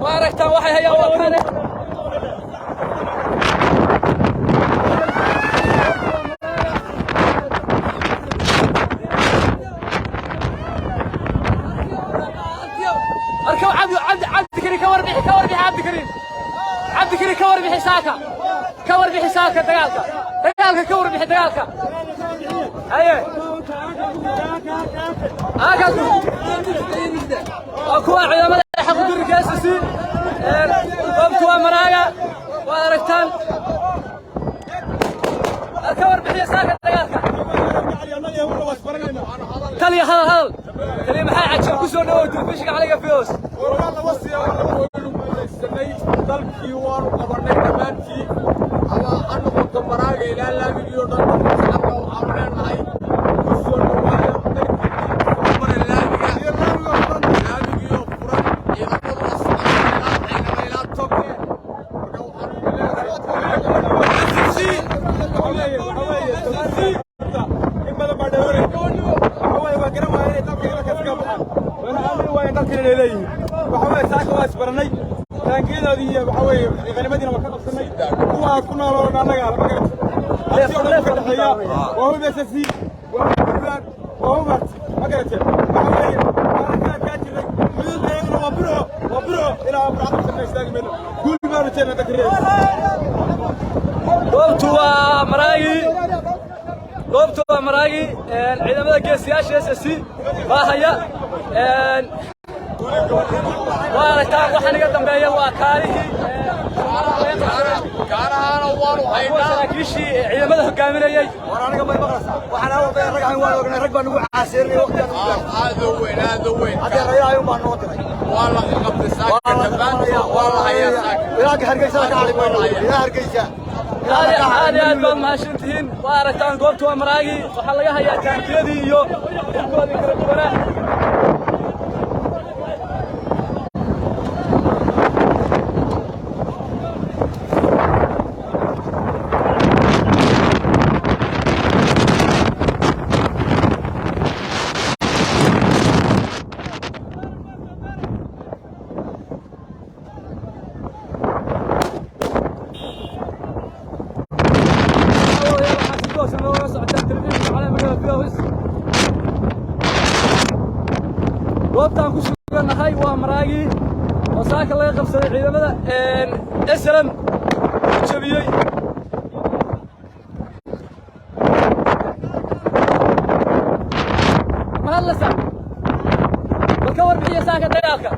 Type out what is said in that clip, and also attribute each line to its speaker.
Speaker 1: Waa aragtaan waxay hayaan waa kale. Arka Cabdi, Cabdi, Cabdikariin, ka warbixi, ka warbixi. Cabdikariin, Cabdikariin, ka warbixi saaka, ka warbixi saaka dagaalka, dagaalka ka warbixi dagaalka. Haye, aakaas waa kuwa ciidamada xaqudirirka SSC. Goobtu waa Maraaga, waad aragtaan. Ka warbixiya saaka dagaalka. Taliya, hadal, hadal taliya. Maxaa cajab ku soo dhawow telefishinka caliga fios.
Speaker 2: Dalkii waanu qabanay dhammaantii, ama ha noqoto Maraaga ilaa laamigii oo dhan. Dadka shacabka waxaanu leenahay ku soo dhawaada dalkii, mara laamiga, laamigii oo furan, ciidamaduna socda ilaa Caynaba ilaa Toge. Marka waxaanu leenahay SSC.
Speaker 3: In badan baa dhawaray waxa weeye waa garan waayeen inay dalka ilakaas ka baxaan, waana aamini waayeen dalkan inay leeyihiin. Waxa weeye saaka waa isbaranay, taangiyadoodii iyo waxa weeye qanimadiina waa ka qabsanay. Kuwa aad ku nooloon annaga ma garata, hanti oo dhan ka dhexeeya waa hub SSC, waa hub Puntland, waa hub Harti, ma garateen? Waxa weeye waana ka adkaa jirnay. Xuduudkeeduna waa Burco, waa Burco ilaa Burco qabsanay, istaagi mayno. Guul baanu jeedna dadka reer.
Speaker 1: Goobtu waa Maraagi, goobtu waa Maraagi. Ciidamada geesiyaasha SSC baa haya. Waa aragtaan waxaan iga dambeeya waa kaalihii.
Speaker 2: Gaarahaana waanu
Speaker 1: kuwa
Speaker 2: haynaa.
Speaker 1: Saraakiishii ciidamada hogaaminayey.
Speaker 4: War aniga may maqlaysaa? Waxaan awal bay rag ahayn, waan ognay, rag baa nagu caaseerinay waqtigaan ugu gaarnay.
Speaker 2: Aad u weyn, aad u weyn.
Speaker 4: Haddee ilaahay un baa noo diray.
Speaker 2: Waa la qabtay saaka dhammaantood, waa la hayaa saaka.
Speaker 4: Ilaa Hargeysada ka cali mayno, ilaa Hargeysa.
Speaker 1: Aad aad iyo aad baad mahadsantihiin. Waa aragtaan, goobtu waa Maraagi. Waxaa laga hayaa taangiyadii iyo hubkoodii kala duwanaa. Waxaa si toosan looga socotaa telefishinka caalamiga VOS. Goobtaan ku sugannahay waa Maraagi oo saaka laga qabsaday ciidamada SLM jabiyey. Ma hadlaysaa? Bal ka warbixiya saaka dagaalka.